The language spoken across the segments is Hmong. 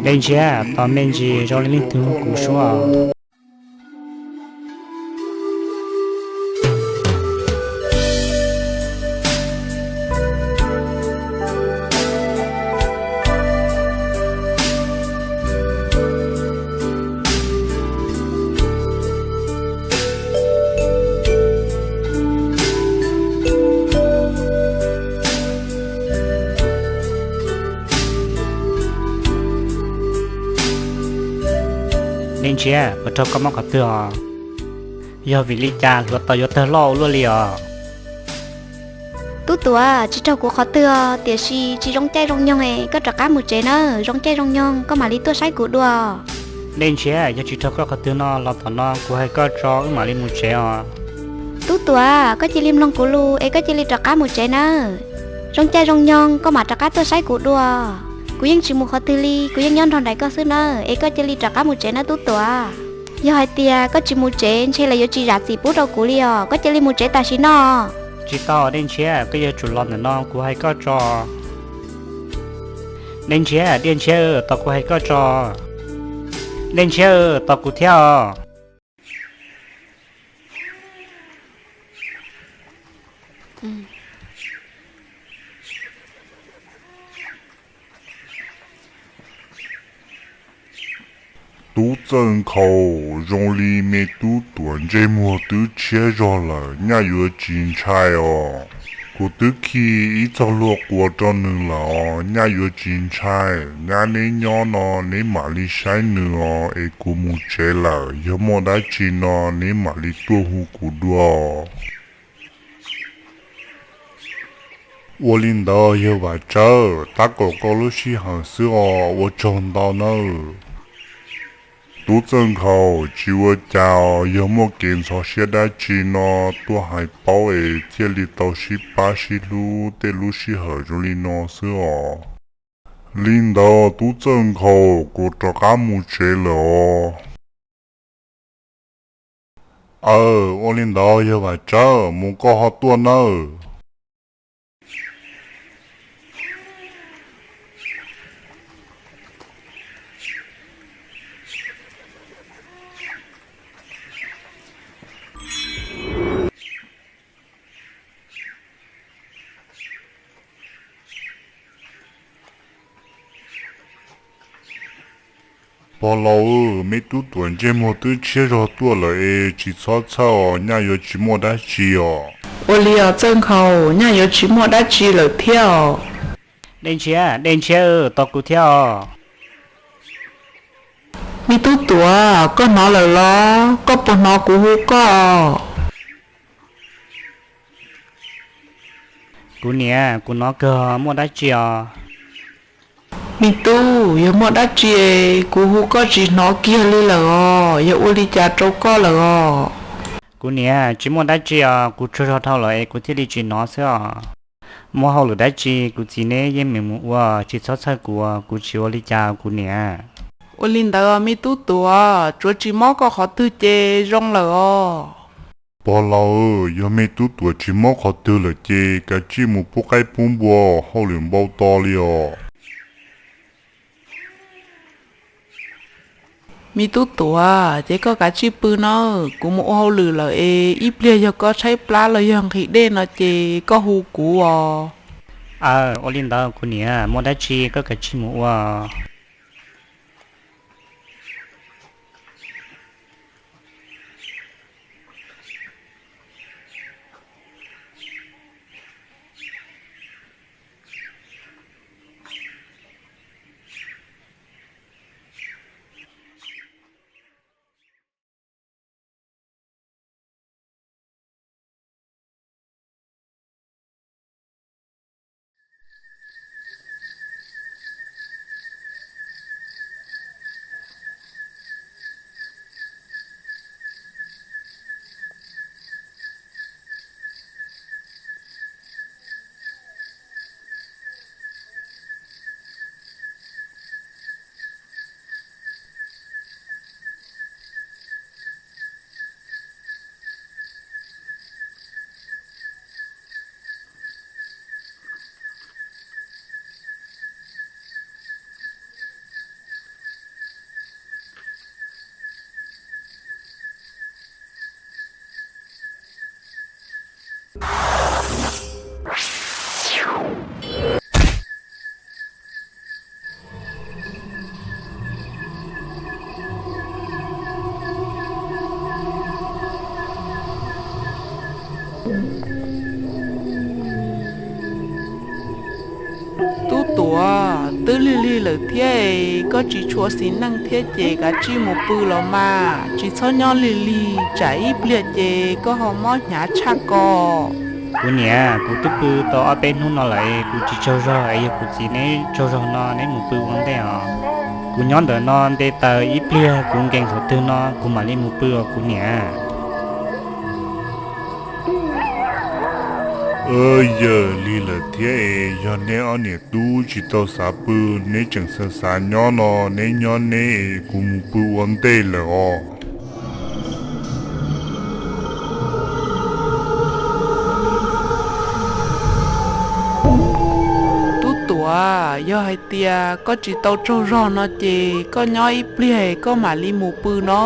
Dej Ntshiab, tos me ntsis zoo li leej twg hu kuv suab. Dej Ntshiab, puas raug koj mob qhov twg os? Yog vim li cas hluav taws yuav tawg loj ua luaj li os? Tub Tuam, tsis raug kuv qhov twg os, tiam sis tsis zoo caij zoo nyoog es koj rov qab mus tsev nawb, zoo caij zoo nyoog koj mam li tuaj saib kuv dua. Dej Ntshiab, yog tsis raug koj qhov twg no los tom no kuv hais koj tso wb mam li mus tsev os. Tub Tuam, koj cia li mloog kuv lus es koj cia li rov qab mus tsev nawb. Zoo caij zoo nyoog koj mam rov qab tuaj saib kuv dua. Kuv yeej tsis mus qhov twg li, kuv yeej nyob nrog nraim koj xwb nawb, es koj cia li rov qab mus tsev nawb Tub Tuam. Yog hais tias koj tsis mus tsev ntshe lawv yuav tsis zam txim pub rau kuv li os, koj cia li mus tsev tam sim no. Tsis tau, Dej Ntshiab, koj yuav tsum los ntawm no kuv hais koj tso. Dej Ntshiab, Dej Ntshiab, tos kuv hais koj tso. Dej Ntshiab, tos kuv thiab os. Tub Txawj Nkhaus, zoo li me Tub Tuam ntsej muag twb tshiab zog lawm, nyaj yuav tsis ntshai os. Kuv twb khi ib txoj hlua quas rau nws lawm os, nyaj yuav tsis ntshai. Nyab neb nyob no neb mam li saib nws os, es kuv mus tsev lawm, yog muaj dab tsi no neb mam li tuaj hu kuv dua. Ua li ntawd yawg Vam Tsawv, tab kaum koj lub sij hawm xwb os, ua tsaug ntau nawb. Tub Txawj Nkhaus, tsis ua cas os, yog muaj kev ntxhov siab dab tsi no tuaj hais paub es thiaj li tau sib pab sib hlub tej lub sij hawm zoo li no xwb os. Li ntawd Tub Txawj Nkhaus, kuv rov qab mus tsev lawm os. Aw, ua li ntawd yawg Vam Tsawv, mus koj ho tuaj nawb. Pog laus, me Tub Tuam ntsej muag twb tshiab zog tuaj lawm es tsis txhob txhawj os, nyaj yuav tsis muaj dab tsi os. Ua li os Txawj Nkhaus, nyaj yuav tsis muaj dab tsi lawm thiab os. Dej Ntshiab, Dej Ntshiab, tos kuv thiab os. Me Tub Tuam, koj hnov lawm los? Koj puas hnov kuv hu koj? Kuv niam, kuv hnov kawg, muaj dab tsi os? Me tub, yog muaj dab tsi es kuv hu koj tsis hnov kiag li lawm os, yog ua li cas rau koj lawm os? Kuv niam, tsis muaj dab tsi os, kuv tsaug zog dhau lawm es kuv thiaj li tsis hnov xwb os. Muaj hauj lwm dab tsi kuv txiv neb yeej meem mus ua, tsis txhob txhawj kuv, kuv tsis ua li cas kuv niam. Ua li ntawd me Tub Tuam, tsuav tsis mob koj qhov twg ces zoo lawm os. Pog laus, yog me Tub Tuam tsis mob qhov twg lawm ces kav tsij mus pub qaib pub npua, hauj lwm npau taws li os. Me Tub Tuam, ces koj kav tsij pw nawb, kuv mus ua hauj lwm lawm es ib pliag yog koj tshaib plab los yog nqhis dej no ces koj hu kuv os. Aw, ua li ntawd kuv niam, muaj dab tsi koj kav tsij mus ua. Lig lig lawm thiab es koj tsis tshua xis neej thiab ces kav tsij mus pw los mas, tsis txhob nyob lig lig, tsam ib pliag ces koj ho mob hnyav tshaj ko. Kuv niam, kuv twb pw tau ob peb hnub no lawm, kuv tsis tsaug zog es yog kuv txiv neb tsaug zog no neb mus pw ua ntej os. Kuv nyob ntawm no nte taws ib pliag kuv nkees thaum twg no kuv mam li mus pw os kuv niam. Yawm lig lawm thiab es yog neb ob niam tub tsis tau xav pw, neb tseem xav xav nyob no, neb nyob neb es kuv mus pw ua ntej lawm os. Tub Tuam, yog hais tias koj tsis tau tsaug zog no ces koj nyob ib pliag koj mam li mus pw no,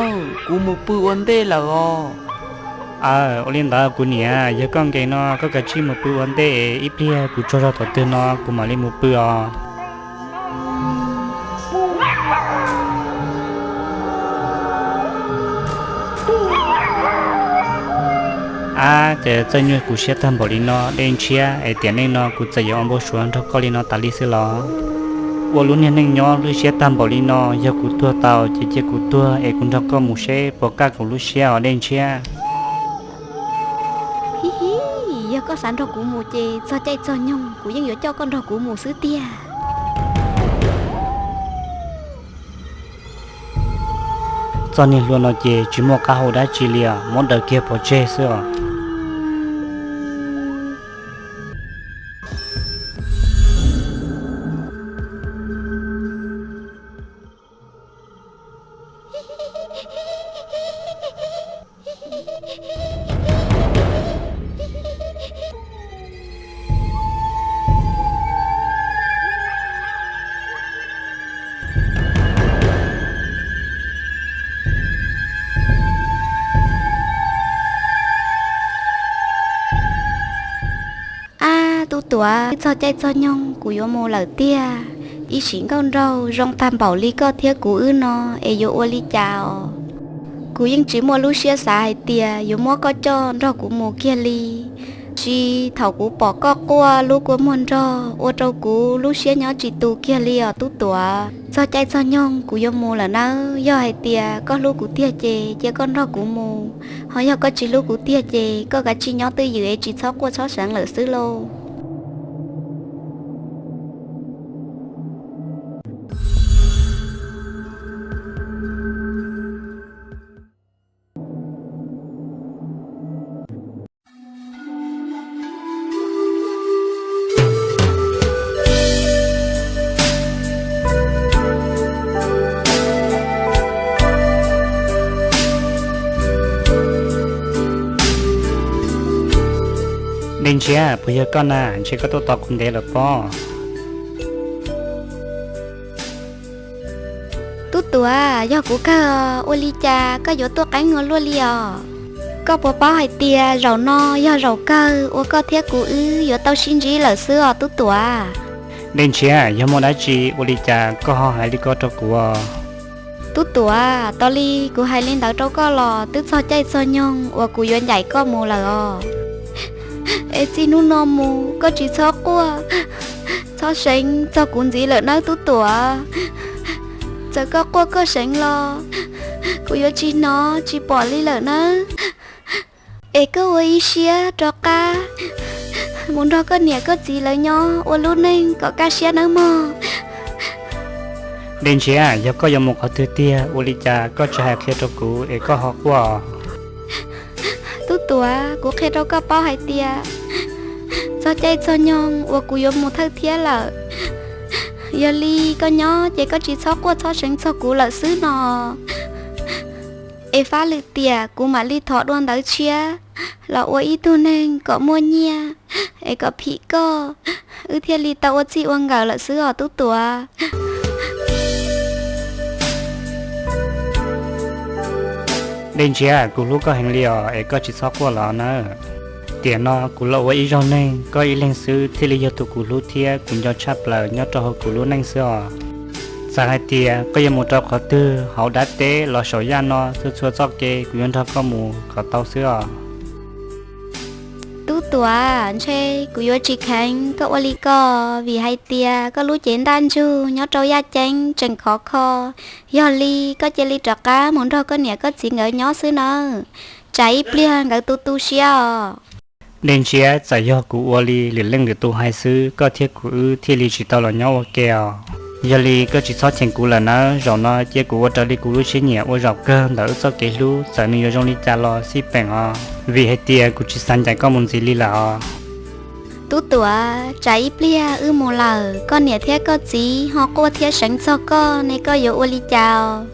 kuv mus pw ua ntej lawm os. Aw, ua li ntawd kuv niam, yog koj nkees no koj kav tsij mus pw ua ntej, ib pliag kuv tsaug zog thaum twg no kuv mam li mus pw os. Ab, ces txawj nyuaj kuv siab tag npaum li no Dej Ntshiab, es tiam neej no kuv txawm yuav ua npau suav nrog koj li no tas li xwb los? Ua lub niag neej nyob lwj siab tag npaum li no, yog kuv tuag tau ces cia kuv tuag es kuv nrog koj mus seb puas kaj kuv lub siab os Dej Ntshiab. Hib hib, yog koj xav nrog kuv mus ces txog caij txog nyoog kuv yeej yuav coj koj nrog kuv mus xwb tiag. Txoj niag hlua no ces tsis muaj qab hau dab tsi li os, muab daws kiag pov tseg xwb os. Ab, Tub Tuam, twb txog caij txog nyoog kuv yuav mus lawm tiag. Ib sim nkauj nraug zoo tag npaum li koj thiab kuv wb no es yuav ua li cas os? Kuv yeej tsis muaj lub siab xav hais tias yuav muab koj coj nrog kuv mus kiag li. Tsis thaum kuv pom koj quaj lub kua muag nrog ua rau kuv lub siab nyob tsis tus kiag li os Tub Tuam. Txog caij txog nyoog kuv yuav mus lawm nawb. Yog hais tias koj hlub kuv tiag ces cia koj nrog kuv mus, ho yog koj tsis hlub kuv tiag ces koj kav tsij nyob twj ywm es tsis txhob quaj txhob seev lawm xwb lauj. Dej Ntshiab, puas yog koj na? Ntshe koj tuaj tos kuv ntev lawm pob. Tub Tuam, yog kuv kawg os, ua li cas koj yuav tuaj qeeb ua luaj li os? Koj puas paub hais tias zaum no yog zaum kawg uas koj thiab kuv wb yuav tau sib ntsib lawm xwb os Tub Tuam? Dej Ntshiab, yog muaj dab tsi ua li cas koj ho hais li ko rau kuv os? Tub Tuam, tos li kuv hais li ntawd rau koj los twb txog caij txog nyoog uas kuv yuav ncaim koj mus lawm os. Es txij hnub no mus koj tsis txhob quaj, txhob seev txog kuv ntxiv lawm nawb Tub Tuam. Txawm koj quaj koj seev los kuv yuav tsis hnov tsis pom li lawm nawb. Es koj ua ib siab rov qab mus nrog koj niam koj txiv lawv nyob ua lub neej kom kaj siab nawb mog. Dej Ntshiab, yog koj yuav mus qhov twg tiag ua li cas koj tsis hais qhia rau kuv es koj ho quaj? Tub Tuam, kuv qhia rau koj paub hais tias txog caij txog nyoog uas kuv yuav mus thawj thiab lawm. Yog li koj nyob ces koj tsis txhob quaj txhob seev txog kuv lawm xwb no. Es fab lwm tiam kuv mam li thov dua ntawv tshiab los ua ib tug neeg kom muaj nyiaj, es kom phim koj, wb thiaj li tau ua txij ua nkawm lawm xwb os Tub Tuam. Dej Ntshiab, kuv hlub koj heev li os, es koj tsis txhob quaj los nawb. Tiam no kuv los ua ib zaug neeg, koj ib leeg xwb thiaj li yog tus kuv hlub thiab kuv nco tshaj plaws nyob rau hauv kuv lub neej xwb os. Txawm hais tias koj yuav mus rau qhov twg hauv dab teb los saum yaj no, txhua txhua txoj kev kuv yuav nrog koj mus kom tau xwb os. Tub Tuam. Tuam, ntshe kuv yuav tsis kheev koj ua li ko, vim hais tias koj lub cev ntaj ntsug nyob rau yaj ceeb tseem khov kho. Yog li koj cia li rov qab mus nrog koj niam koj txiv nkawd nyob xwb nawb, tsam ib pliag nkawd tu tu siab os. Dej Ntshiab, txawm yog kuv ua li lwm leej lwm tus hais xwb, koj thiab kuv wb thiaj li tsis tau los nyob ua ke os. Yog li koj tsis txhob cheem kuv lawm nawb, zaum no cia kuv ua raws li kuv lub siab nyiam ua zaum kawg ntawm wb txoj kev hlub, txawm nws yuav zoo li cas los xij peem os, vim hais tias kuv tsis xav ncaim koj mus ntxiv li lawm os. Tub Tuam, tsam ib pliag wb mus lawm, koj niam thiab koj txiv ho quaj thiab seev txog koj ne koj yuav ua li cas os?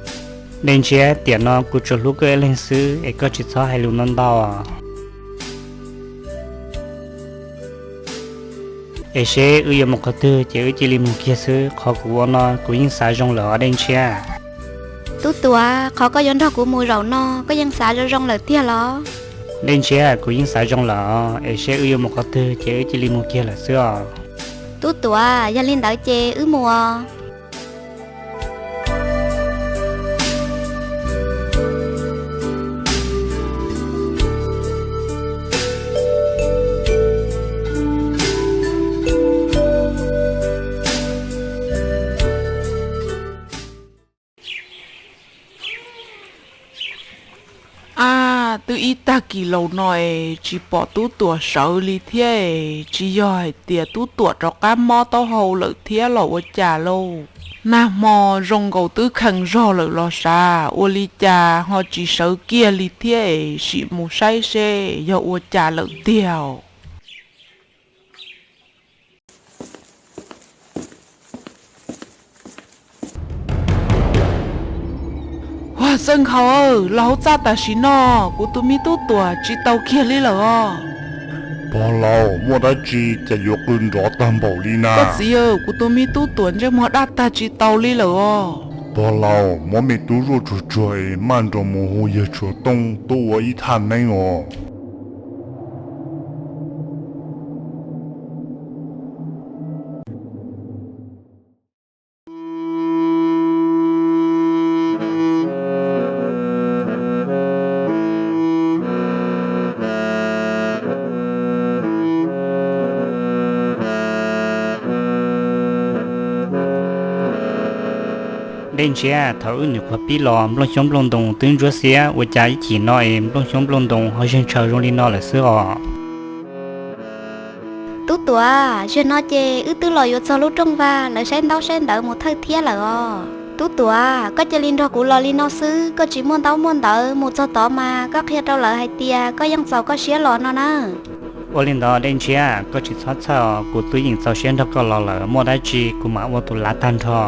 Dej Ntshiab, tiam no kuv tsuas hlub koj ib leeg xwb es koj tsis txhob hais lus ntau ntau. Es seb wb yuav mus qhov twg ces wb cia li mus kiag xwb, qhov kuv ua no kuv yeej xav zoo lawm os Dej Ntshiab. Tub Tuam, qhov koj yuav nrog kuv mus zaum no koj yeej xav zoo zoo lawm tiag los? Dej Ntshiab, kuv yeej xav zoo lawm os, es seb wb yuav mus qhov twg ces wb cia li mus kiag lawm xwb os. Tub Tuam, yog li ntawd ces wb mus os. Ab, twb ib tag kis laus no es tsis pom Tub Tuam sawv li thiab es, tsis yog hais tias Tub Tuam rov qab mob taub hau lawm thiab los ua cas lauj? Nag hmo zoo nkaus twb khees zog lawm los sav, ua li cas ho tsis sawv kiag li thiab es, sim mus saib seb yog ua cas lawm tiag. Ua, Txawj Nkhaus, los hauv txaj tam sim no, kuv tus me Tub Tuam tsis tau kiag li lawm os. Pog laus, muaj dab tsi cas yuav qw nrov tag npaum li na? Koj txiv, kuv tus me Tub Tuam ntsej muag daj tag tsis tau li lawm os. Pog laus, muab me tub zuaj tsuag tsuag es maj nrog mus hu yawg Tshuav Tooj tuaj ua ib thaj neeb os. Dej Ntshiab, thaum wb nyuam qhuav pib los, nplooj xyoob nplooj ntoos twb ntsuab xiab, ua cas ib chim no es nplooj xyoob nplooj ntoos ho zeeg tshaws zoo li no lawm xwb os? Tub Tuam, zaum no ces wb twb los yuav txog lub rooj vag, lawv saib ntaub saib ntawv mus thawj thiab lawm os. Tub Tuam, koj cia li nrog kuv los li no xwb, koj tsis muaj ntaub muaj ntawv, mus txog tod mas koj qhia rau lawv hais tias koj yeej txaus koj siab los no na. Ua li ntawd Dej Ntshiab, koj tsis txhob txhawj os, kuv twb yeej txaus siab nrog koj los lawm, muaj dab tsi kuv mam ua tus lav tag nrho.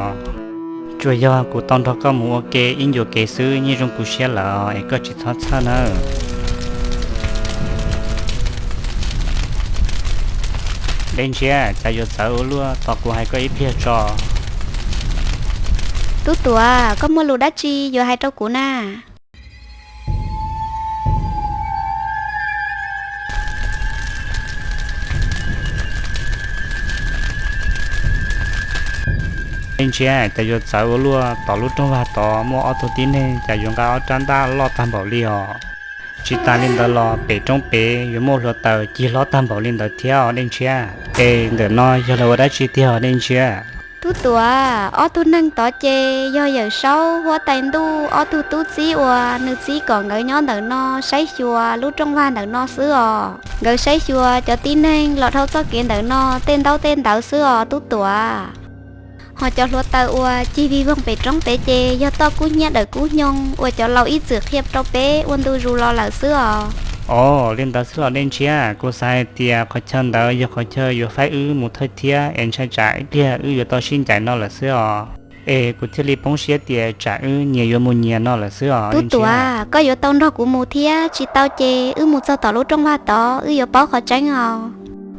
Tsuas yog kuv tau nrog koj mus ua ke ib ncua kev xwb yeej zoo kuv siab lawm es koj tsis txhob txhawj nawb. Dej Ntshiab, cas yuav txawv ua luaj, tos kuv hais koj ib pliag tso. Tub Tuam, koj muaj lus dab tsi yuav hais rau kuv na? Dej Ntshiab, cas yuav txawv ua luaj, tom lub rooj vag tod muaj ob tug tib neeg cas yuav nqa ob rab ntaj loj tag npaum li os. Tsis tas li ntawd los pem roob pem yuav muaj hluav taws cig hlob tag npaum li ntawd thiab os Dej Ntshiab. Es ntawm no yog lawv ua dab tsi tiag os Dej Ntshiab? Tub Tuam, ob tug neeg tod ces yog Yawm Saub, Huab Tais Ntuj, ob tug tub txib uas nws txib kom nkawd nyob ntawm no saib xyuas lub rooj vag ntawm no xwb os. Nkawd saib xyuas cov tib neeg los dhau txoj kev ntawm no tej ntaub tej ntawv xwb os Tub Tuam. Ho cov hluav taws uas cig vig voog pem roob pem ces yog toj kub hnyiab dawm kub hnyo uas cov laus ib txwm qhia rau peb ua ntu zus los lawm xwb os. Os, li ntawd xwb los Dej Ntshiab, kuv xav hais tias qhov chaw ntawd yog qhov chaw yuav faib wb mus thawj thiab es ntshai tsam ib pliag wb yuav tau sib ncaim no lawm xwb os. Es kuv thiaj li poob siab tias tsam wb nyias yuav mus nyias no lawm xwb os Dej Ntshiab. Tub Tuam, koj yuav tau nrog kuv mus thiab, tsis tau ces wb mus txog tom lub rooj vag tod wb yuav paub qhov tseeb os.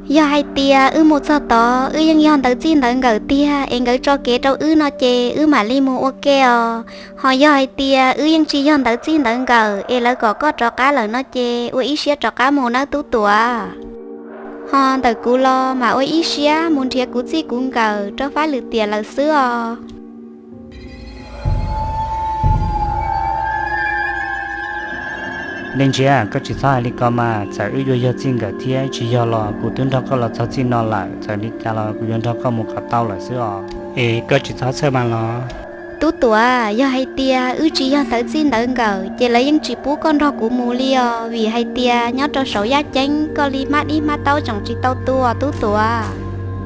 Yog hais tias wb mus txog tod wb yeej yog ntawv txij ntawv nkawm tiag es nkawd tso kev rau wb no ces wb mam li mus ua ke os. Ho yog hais tias wb yeej tsis yog ntawv txij ntawv nkawm es lawv kom koj rov qab lawm no ces ua ib siab rov qab mus nawb Tub Tuam. Ho ntawm kuv los mas ua ib siab mus nrhiav kuv txij kuv nkawm rau fab lwm tiam lawm xwb os. Dej Ntshiab, koj tsis txhob hais li ko mas, txawm wb yuav yog txij nkawm thiab tsis yog los kuv twb nrog koj los txog txij no lawm, txawm li cas los kuv yuav nrog koj mus kom tau lawm xwb os. Es koj tsis txhob txhawj mas los. Tub Tuam, yog hais tias wb tsis yog ntawv txij ntawv nkawm ces lawv yeej tsis pub koj nrog kuv mus li os, vim hais tias nyob rau saum yaj ceeb koj li hmab dib hmab taub tseem tsis tau tu os Tub Tuam.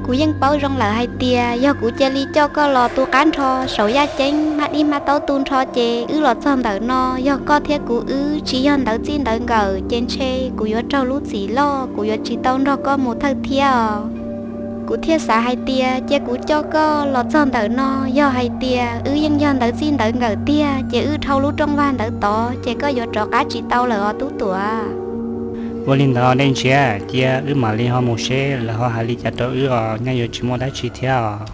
Kuv yeej paub zoo lawm hais tias yog kuv cia li coj koj los tu qab nrho saum yaj ceeb hmab dib hmab taub tu nrho ces wb los txog ntawm no yog koj thiab kuv wb tsis yog ntawv txij ntawv nkawm ces ntshe kuv yuav raug lub txim loj, kuv yuav tsis tau nrog koj mus thawj thiab os. Kuv thiaj xav hais tias cia kuv coj koj los txog ntawm no, yog hais tias wb yeej yog ntawv txij ntawv nkawm tiag ces wb dhau lub rooj vag ntawd tod ces koj yuav rov qab tsis tau lawm os Tub Tuam. Ua li ntawd Dej Ntshiab, cia wb mam li ho mus seb lawv ho hais li cas rau wb os, nyaj yuav tsis muaj dab tsi thiab os.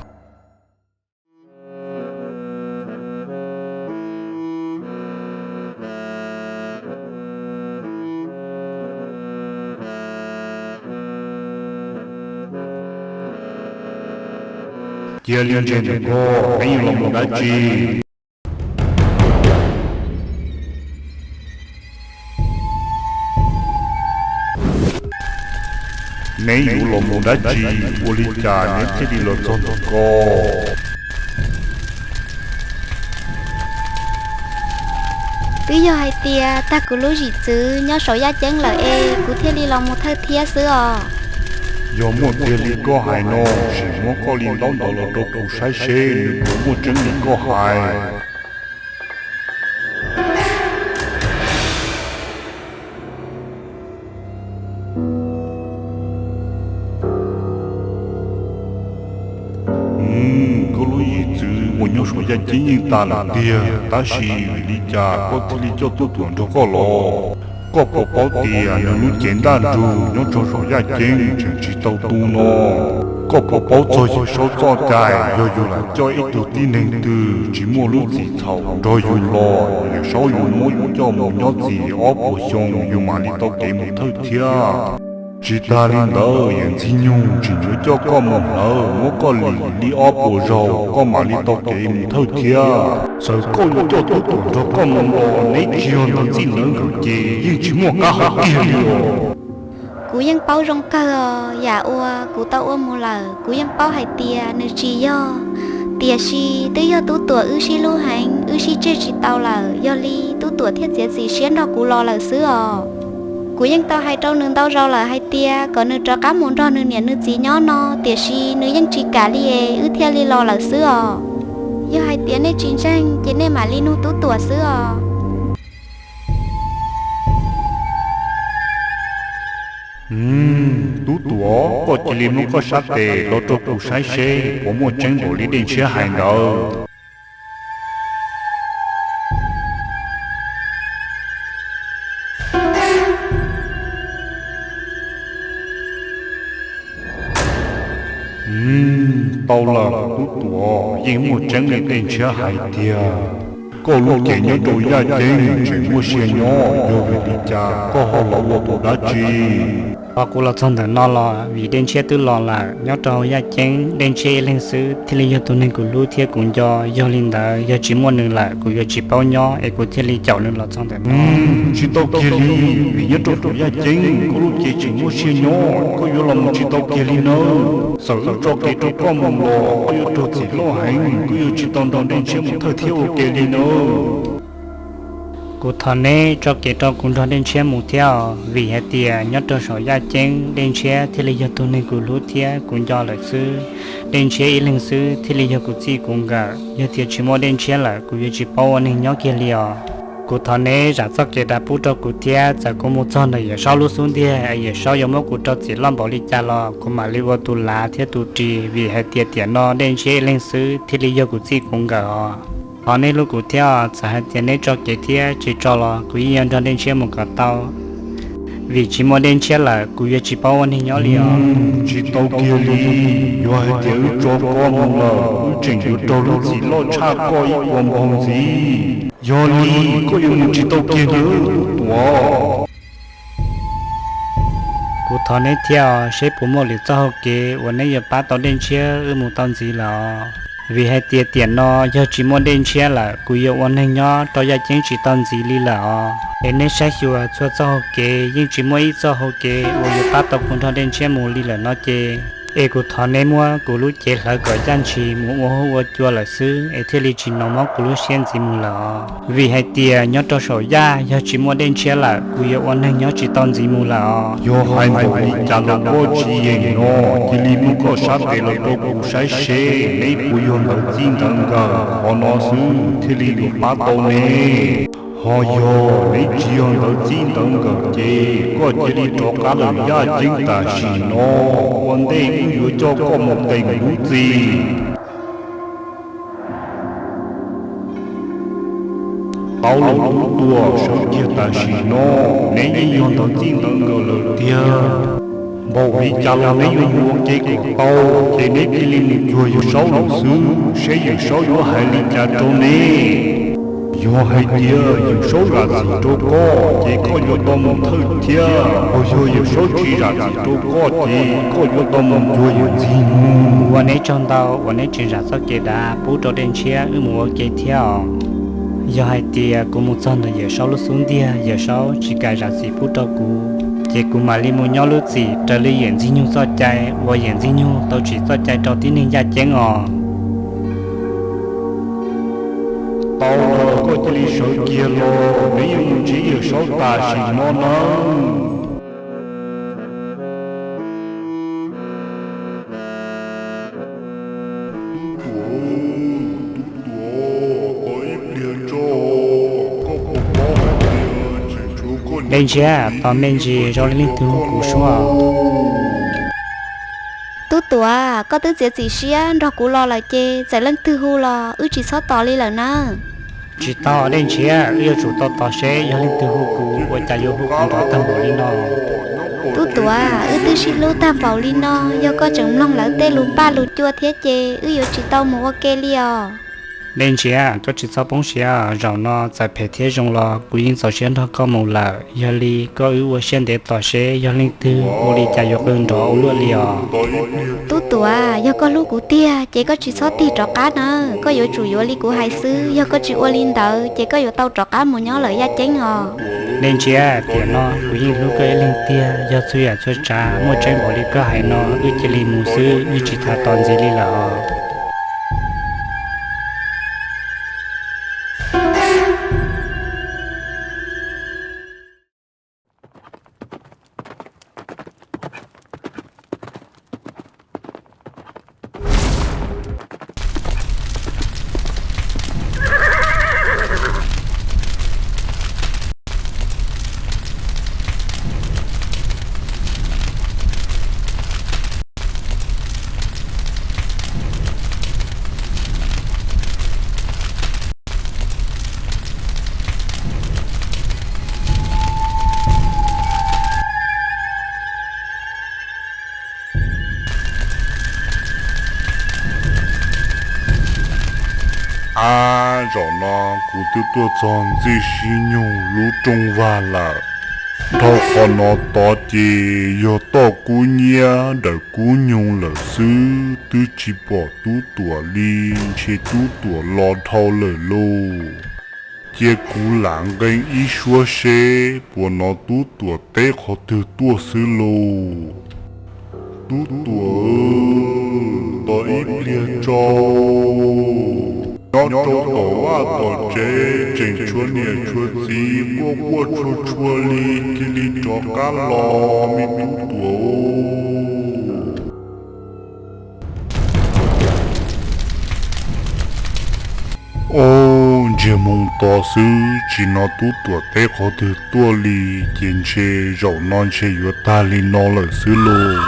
Cia li ntsia ntawm ko, neb yuav los mus dab tsi? Neb yuav los mus dab tsi? Ua li cas neb thiaj li los txog ntawm ko? Twb yog hais tias tag kuv lub zim txwv nyob saum yaj ceeb lawm es kuv thiaj li los mus thawj thiab xwb os. Yog muaj tiag li koj hais no, sim muab koj li ntaub ntawv los rau kuv saib seb nws puas muaj tseeb li koj hais. Koj lub zim txwv uas nyob saum yaj ceeb yeej tas lawm tiag, tab sis vim li cas koj thiaj li coj Tub Tuam nrog koj los? Koj puas paub tias nws lub cev ntaj ntsug nyob rau saum yaj ceeb tseem tsis tau tu no? Koj puas paub txog Yawm Saub txoj cai, yog yus lam coj ib tug tib neeg twg tsis muaj lub txim txhaum nrog yus los, Yawm Saub yuav muab yus coj mus nyob txim ob puas xyoo yus mam li tau kev mus thawj thiab. Tsis tas li ntawd, Yawm Ntxwg Nyoog tseem yuav coj koj mus hlawv, muab koj lim li ob puas zaug koj mam li tau kev mus thawj thiab. Txawm koj yuav coj Tub Tuam nrog koj mus los neb tsis yog ntawv txij ntawv nkawm ces yeej tsis muaj qab hau kiag li os. Kuv yeej paub zoo kawg os, yam uas kuv tau ua mus lawm kuv yeej paub hais tias nws tsis yog. Tiam sis twb yog Tub Tuam wb sib hlub heev, wb sib tseg tsis tau lawm, yog li Tub Tuam thiaj txiav txim siab nrog kuv los lawm xwb os. Kuv yeej tau hais rau nws ntau zaus lawm hais tias kom nws rov qab mus nrog nws niam nws txiv nyob no, tiam sis nws yeej tsis kam li es wb thiaj li los lawm xwb os. Yog hais tias nej tsis ntseeg ces nej mam li nug Tub Tuam xwb os. Tub Tuam, koj cia li muab koj sab tes los rau kuv saib seb puas muaj tseeb npaum li Dej Ntshiab hais ntawd. Tau lawm Tub Tuam, yeej muaj tseeb li Dej Ntshiab hais tiag. Koj lub cev nyob rau yaj ceeb tseem muaj sia nyob, yog vim li cas koj ho los ua tus dab tsi? Qhov kuv los txog ntawm no los vim Dej Ntshiab twb los lawm. Nyob rau hauv yaj ceeb Dej Ntshiab ib leeg xwb thiaj li yog tus neeg kuv hlub thiab kuv nco, yog li ntawd yog tsis muaj nws lawm kuv yuav tsis paub nyob es kuv thiaj li caum nws los txog ntawm no. Tsis tau kiag li, vim nyob rau hauv yaj ceeb koj lub cev tseem muaj sia nyob, koj yuav los mus tsis tau kiag li nawb. Txawm wb tso kev rau koj mus los koj yuav raug txim loj heev, koj yuav tsis tau nrog Dej Ntshiab mus thawj thiab ua ke li nawb. Kuv thov neb tso kev rau kuv nrog Dej Ntshiab mus thiab os, vim hais tias nyob rau saum yaj ceeb Dej Ntshiab thiaj li yog tus neeg kuv hlub thiab kuv nco lawm xwb. Dej Ntshiab ib leeg xwb thiaj li yog kuv txij kuv nkawm, yog tias tsis muaj Dej Ntshiab lawm kuv yuav tsis paub ua neeg nyob kiag li os. Kuv thov neb zam txoj kev dav pub rau kuv thiab, txawm kuv mus txog ntawm Yawm Saub lub xub ntiag es Yawm Saub yuav muab kuv rau txim loj npaum li cas los kuv mam li ua tus lav thiab tus ris, vim hais tias tiam no Dej Ntshiab ib leeg xwb thiaj li yog kuv txij kuv nkawm os. Thov neb hlub kuv thiab os, txawm hais tias neb tso kev thiab tsis tso los kuv yeej yuav nrog Dej Ntshiab mus kom tau. Vim tsis muaj Dej Ntshiab lawm kuv yuav tsis paub ua neeg nyob li os. Tsis tau kiag li, yog hais tias wb tso koj mus lawm wb tseem yuav raug lub txim loj tshaj koj ib puas npaug ntxiv. Yog li koj yuav mus tsis tau kiag li Tub Tuam. Kuv thov neb thiab os, seb puas muaj lwm txoj hau kev uas neb yuav pab tau Dej Ntshiab wb mus tau ntxiv lawm os. Vim hais tias tiam no yog tsis muaj Dej Ntshiab lawm, kuv yuav ua neeg nyob rau yaj ceeb tsis tau ntxiv li lawm os. Es neb saib xyuas txhua txoj hau kev yeej tsis muaj ib txoj hau kev uas yuav pab tau kuv nrog Dej Ntshiab mus li lawm no ces, es kuv thov neb muab kuv lub cev hlawv kom yaj ntshis mus ua huj ua cua lawm xwb es thiaj li tsis hnov mob kuv lub siab ntxiv mus lawm os. Vim hais tias nyob rau saum yaj yog tsis muaj Dej Ntshiab lawm, kuv yuav ua neeg nyob tsis tau ntxiv mus lawm os. Yog hais npaum li cas los koj tsis yeem no, cia li muab koj sab tes los rau kuv saib seb neb puas yog ntawv txij ntawv nkawm, qhov no xwb thiaj li yuav pab tau ne. Ho yog neb tsis yog ntawv txij ntawv nkawm ces koj cia li rov qab lawm yaj ceeb tam sim no, ua ntej wb yuav coj koj mus teem lub txim. Tau lawm tub tuam, sawv kiag tam sim no, neb yeej yog ntawv txij ntawv nkawm lawm tiag. Npaum li cas los neb yuav mus ua ke kom tau, ces neb cia li mus cuag Yawm Saub lawm xwb, seb Yawm Saub yuav hais li cas rau neb. Yog hais tias Yawm Saub zam txim rau koj ces koj yuav tau mus thawj thiab, ho yog Yawm Saub tsis zam txim rau koj ces koj yuav tau mus cuag Yawm Txwj Nug. Ua neb tsaug ntau uas neb tseem zam txoj kev dav pub rau Dej Ntshiab wb mus ua ke thiab os. Yog hais tias kuv mus txog ntawm Yawm Saub lub xub ntiag, Yawm Saub tsis kam zam txim pub rau kuv, ces kuv mam li mus nyob lub txim raws li Yawm Ntxwg Nyoog txoj cai uas Yawm Ntxwg Nyoog tau tsim txoj cai rau tib neeg yaj ceeb os. Tau lawm, koj cia li sawv kiag los, neb yuav mus ntsib Yawm Saub tam sim no nawb. Tub tuam, tub tuam, tos ib pliag tso, koj puas paub hais tias tseem tshuav koj Dej Ntshiab, tos me ntsis zoo li leej twg hu kuv suab. Tub tuam, koj twb txiav txim siab nrog kuv los lawm ces txawm leej twg hu los wb tsis txhob tos li lawm nawb. Tsis tau Dej Ntshiab, wb yuav tsum tau tos seb yog leej twg hu kuv, ua cas yuav hu kuv nrov tag npaum li no. Tub tuam, wb twb sib hlub tag npaum li no, yog koj tseem mloog lawv tej lus npaj lus cua thiab ces wb yuav tsis tau mus ua ke li os. Dej Ntshiab, koj tsis txhob poob siab, zaum no txawm phem thiab zoo los kuv yeej txaus siab nrog koj mus lawm. Yog li koj wb ua siab ntev tos seb yog leej twg ua li cas yuav qw nrov ua luaj li os. Tub tuam, yog koj hlub kuv tiag ces koj tsis txhob tig rov qab nawb, koj yuav tsum yuav li kuv hais xwb, yog koj tsis ua li ntawd ces koj yuav tau rov qab mus nyob lawm yaj ceeb os. Dej Ntshiab, tiam no kuv yeej hlub koj ib leeg tiag, yog txhua yam txhua tsav muaj tseeb npaum li koj hais no wb cia li mus xwb, wb tsis tas tos ntxiv li lawm os. Ab, zaum no kuv twb tuaj txog Ntxwj Sib Nyoog lub rooj vag lawm. Dhau qhov no tod ces yog toj kub nyiab dawm kub nyoog lawm xwb, twb tsis pom tub tuam li, ntshe tub tuam los dhau lawm lauj. Cia kuv lam nqee ib suab seb puas hnov tub tuam teb qhov twg tuaj xwb lauj. Tub tuam, tos ib pliag tso. Nyob rau tom vaj tom tsev tseem tshuav niam tshuav txiv quaj quaj tshua tshua li, cia li rov qab los me tub tuam. Ob, ntsiag moo to xwb tsis hnov tub tuam teb qhov twg tuaj li, ces ntshe zaum no ntshe yuav tag li no lawm xwb lauj.